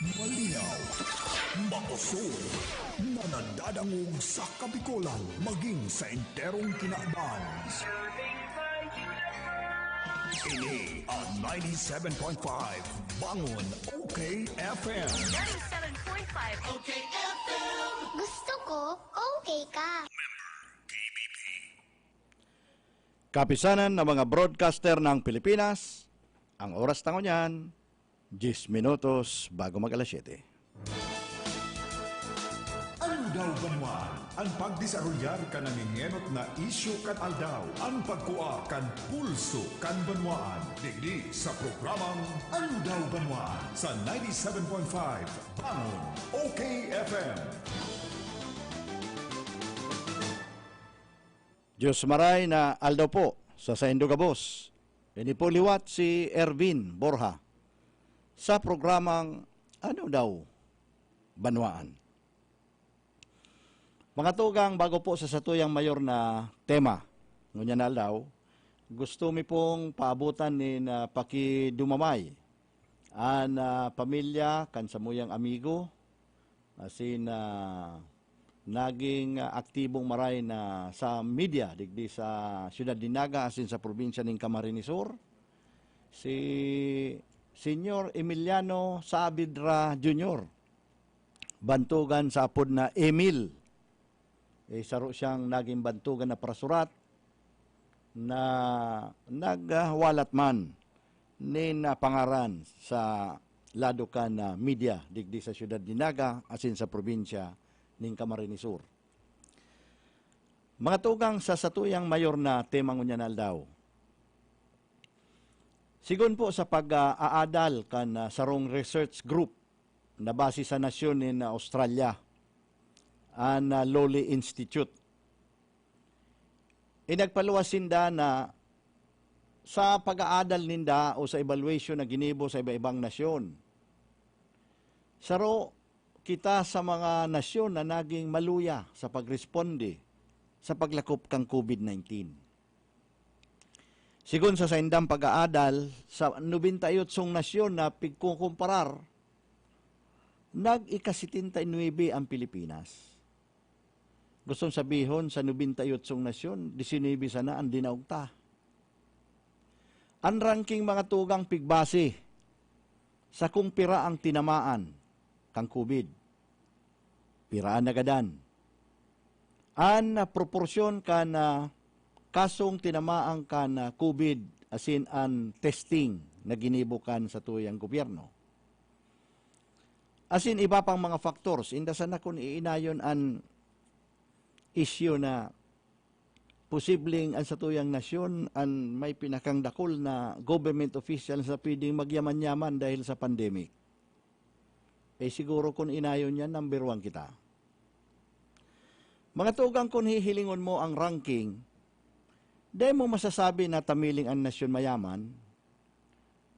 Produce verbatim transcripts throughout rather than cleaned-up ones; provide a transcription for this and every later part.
Malinaw, makusog, na nadadangog sa Kabikolan maging sa enterong kinaban. Ini ang ninety-seven point five Bangon O K F M. ninety-seven point five O K F M. Gusto ko, okay ka. Kapisanan ng mga broadcaster ng Pilipinas, ang oras na ngunyan, diyes minutos bago mag alas siyete. Ano daw banwaan? An pagdesarolyar kan nangengenot na isyu kan aldaw, an pagkua kan pulso kan banwaan. Digdi sa programang Ano daw banwaan sa ninety-seven point five Bangon O K F M. Diyos maray na aldaw po sa saindo gabos. Ini po liwat si Ervin Borja sa programang Ano Daw Banwaan. Mga tugang, bago po sa satuyang mayor na tema, ngunyan na aldaw, gusto mi pong paabutan nin, ah, pakidumamay an, ah, pamilya kan samuyang amigo, asin, ah, naging, ah, aktibong maray na sa media digdi sa siyudad nin Naga asin sa probinsya nin Camarines Sur, si Señor Emiliano Saavedra Junior, bantogan sa apod na Emil. Eh, saro siyang naging bantogan na parasurat na nagwalat man nin, ah, pangaran sa lado kan, ah, media digdi sa siyudad nin Naga asin sa probinsya nin Camarines Sur. Mga tugang, sa satuyang mayor na tema ngunyan na aldaw, sigon po sa pag-aadal kan, ah, sarong research group na base sa nasyon nin Australia, an, ah, Lowly Institute, inagpaluwas sinda na sa pag-aadal ninda o sa evaluation na ginibo sa iba-ibang nasyon, saro kita sa mga nasyon na naging maluya sa pagresponde sa paglakop kan COVID nineteen. Sigon sa saindang pag-aadal, sa nobenta y otsong nasyon na pigkukumparar, nag-ika-setenta y nuebe ang Pilipinas. Gustong sabihon, sa nobenta y otsong nasyon, disinuybe sana an dinaog ta. An ranking, mga tugang, pigbase sa kung pira ang tinamaan kan COVID, pira an nagadan, an, ah, proporsyon kan, ah, kasong tinamaan kan, ah, COVID asin an testing na ginibo kan satuyang gobyerno. Asin iba pang mga factors, inda sana kun iinayon an isyu na posibleng an satuyang nasyon an may pinakang dakul na government official na pwedeng magyaman-yaman dahil sa pandemic. Eh, siguro kun inayon yan, number one kita. Mga tugang, kun hihilingon mo ang ranking, dai mo masasabi na tamiling an nasyon mayaman.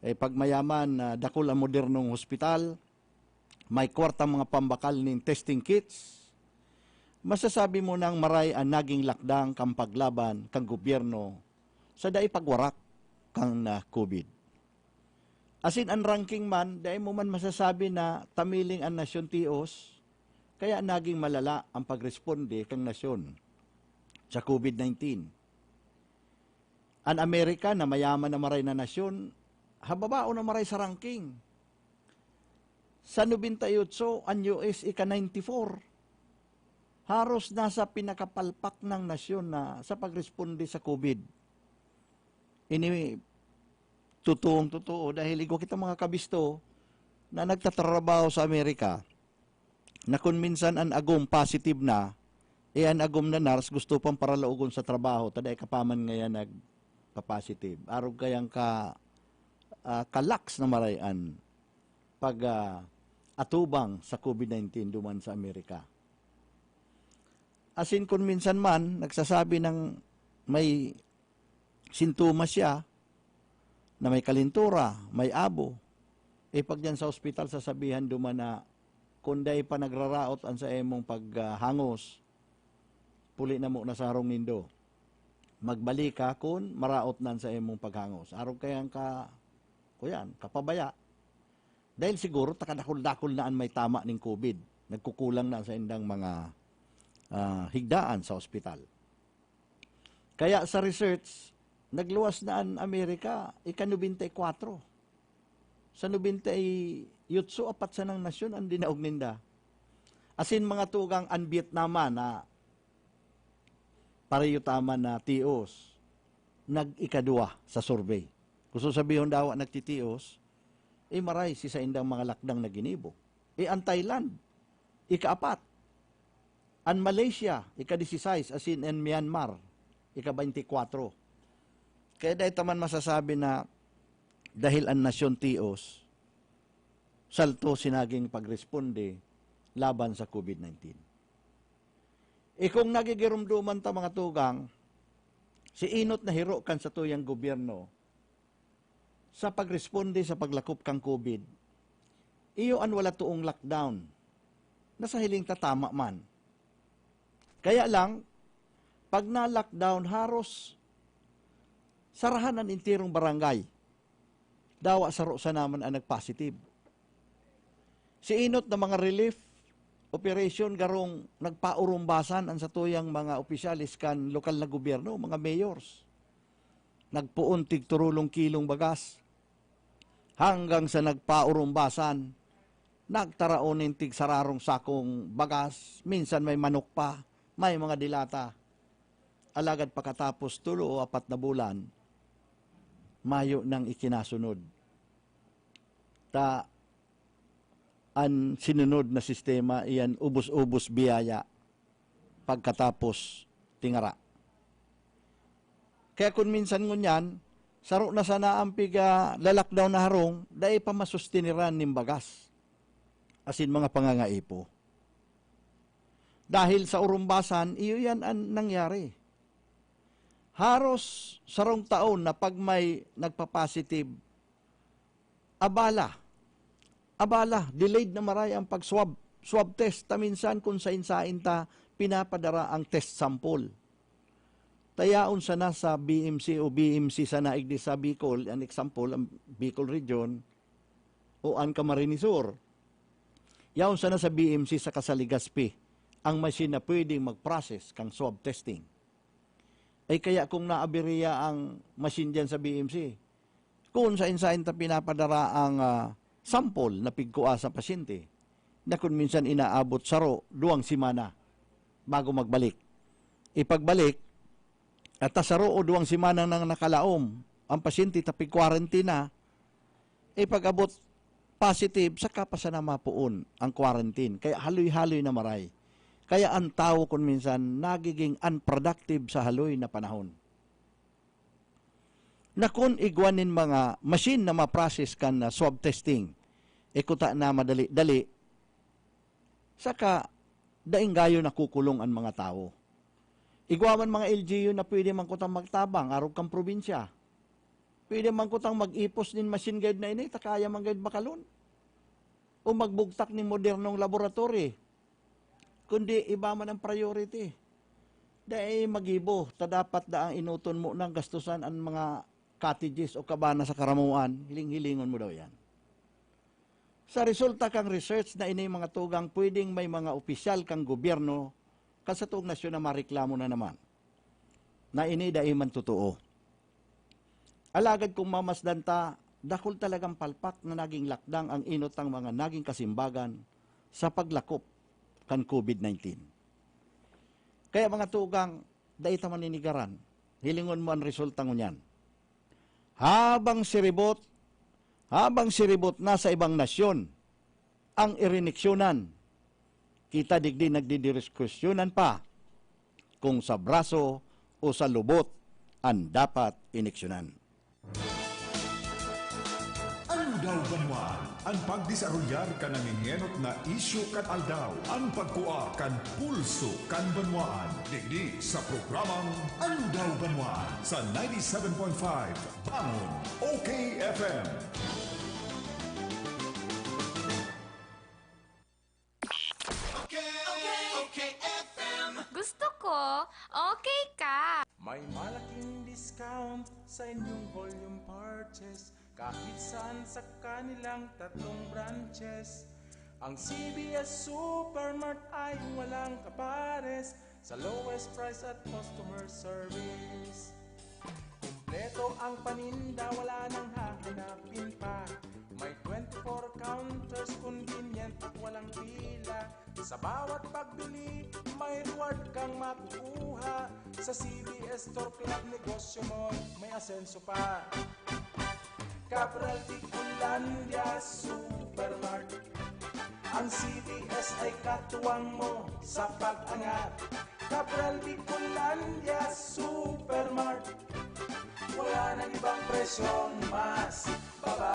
Eh, pag mayaman, ah, dakul an modernong hospital, may kwartang mga pambakal nin testing kits, masasabi mo nang maray an naging lakdang kan paglaban kan gobyerno sa dai pagwarak kan, ah, COVID. Asin an ranking man, dai mo man masasabi na tamiling an nasyon tios, kaya naging malala an pagresponde kan nasyon sa COVID nineteen. An Amerika, na mayaman na maray na nasyon, hababao na maray sa ranking. Sa nobenta y otso, an U S ika-ninety-four. Haros nasa pinakapalpak nang nasyon na sa pagresponde sa COVID. Ini totoong totoo dahil igwa kita mga kabisto na nagtatrabaho sa Amerika na kun minsan an agom positive na, eh, an agom na nurse gusto pang paralaogon sa trabaho, ta dai ka pa man ngayan nagpa-positive. Arog kayang ka, ah, ka-lax na maray an pag, ah, atubang sa COVID nineteen duman sa Amerika. Asin kun minsan man, nagsasabi nang may sintomas siya, na may kalintura, may abo. Eh, pag diyan sa ospital, sasabihan duman na, "Kun dai pa nagraraot an saimong paghangos, puli na mo na sa harong nindo. Magbalik ka kun maraot na an saimong paghangos." Arog kayang ka, kuyan, kapabaya. Dahil siguro takadakul-dakul na an may tama ning COVID. Nagkukulang na sa indang mga, ah, higdaan sa ospital. Kaya sa research, nagluwas na an Amerika, ika-nobenta y kwatro. Sa nobenta y otso, apat sanang nasyon an dinaog ninda. Asin mga tugang, an Vietnam na pareho ta man na tios, nag-ikaduwa sa survey. Kung sabihon dawa nagtitios, eh, maray si saindang mga lakdang na ginibo. Eh, an Thailand, ikaapat. An Malaysia, ika-disisais, asin an Myanmar, ika-baynte kwatro. Kaya dai ta man masasabi na dahil an nasyon tios, salto si naging pagresponde laban sa COVID nineteen. E kung nagigiromdoman ta, mga tugang, si enot na hiro kan satuyang gobyerno sa pagresponde sa paglakop kan COVID, iyo an wala toong lockdown, na sa hiling ta tama man. Kaya lang, pag na-lockdown, haros sarahan an enterong barangay. Dawa saro sana man an nag-positive. Si enot na mga relief operation garong nagpaurumbasan an satuyang mga opisyales kan lokal na gobyerno, mga mayors. Nagpoon tig turulong kilong bagas. Hanggang sa nagpaurumbasan, nagtaraon nin tig sararong sakong bagas, minsan may manok pa, may mga dilata. Alagad pakatapos tulo o apat na bulan, mayo nang ikinasunod. Ta an sinunod na sistema iyan ubos-ubos biyaya pagkatapos tingara. Kaya kun minsan ngunyan, saro na sana an piga-lockdown na harong, dai pa masustiniran nin bagas asin mga pangangaipo. Dahil sa urumbasan, iyo yan an nangyari. Haros sarong taon na pag may nagpa-positive, abala, abala, delayed na maray ang pag-swab, swab test ta minsan kun sain-sain ta pinapadara ang test sample. Ta yaon sana sa B M C o B M C sana igdi sa Bicol, an example, ang Bicol Region o an Camarines Sur. Yaon sana sa B M C saka sa Legazpi ang machine na pwedeng mag-process kan swab testing. Ay kaya kung naabereya ang machine diyan sa B M C, kun sain-sain ta pinapadara ang, ah, sample na pigkua sa pasyente, na kun minsan inaabot saro, duwang semana bago magbalik. Ipagbalik, at ta saro o duwang semana nang nakalaom ang pasyente ta pig-quarantine na, ipag-abot positive, saka pa sana mapoon ang quarantine. Kaya haloy-haloy na maray. Kaya ang tawo kun minsan nagiging unproductive sa haloy na panahon. Na kun igwa nin mga machine na ma-process kan, ah, swab testing, ikuta na madali-dali, saka daing gayo nakukulong an mga tawo. Igwa man mga L G U na pwede man kutang magtabang arog kan probinsya. Pwede man kutang mag-ipos nin machine gayud na ini, ta kaya man gayud bakalon. O magbugtak nin modernong laboratory. Kundi iba man ang priority. Dai magibo, ta dapat daang enoton mo nang gastusan an mga cottages o kabana sa karamoan, hiling-hilingon mo daw yan. Sa resulta kan research na ini, mga tugang, pwedeng may mga opisyal kan gobyerno kan satong nasyon na mareklamo na naman na ini dai man totoo. Alagad kung mamasdan ta, dakul talagang palpak na naging lakdang ang enot tang mga naging kasimbagan sa paglakop kan COVID nineteen. Kaya, mga tugang, dai ta maninigaran. Hilingon mo an resulta ngunyan. Habang siribot, habang siribot na sa ibang nasyon ang iriniksyonan, kita digdi nagdidiskusyonan pa kung sa braso o sa lubot an dapat iniksyonan. Aldaw Banwaan, an pagdesarolyar kan nangengenot na isyu kan aldaw, an pagkua kan pulso kan banwaan. Digdi sa programang Aldaw Banwaan sa ninety-seven point five Bangon, O K F M. Okay, okay, okay, F M. Gusto ko, okay ka. May malaking discount sa inyong volume purchase. Kahit saan sa kanilang tatlong branches, ang C B S Supermart ay walang kapares sa lowest price at customer service. Kompleto ang paninda, wala nang hahanapin pa. May twenty-four counters, convenient at walang pila. Sa bawat pagbili, may reward kang makukuha. Sa C B S Store Club, negosyo mo may asenso pa. Cabral Bicolandia Supermart. Ang C B S ay katuwang mo sa pag-angat. Cabral Bicolandia Supermart. Wala nang ibang presyong mas baba.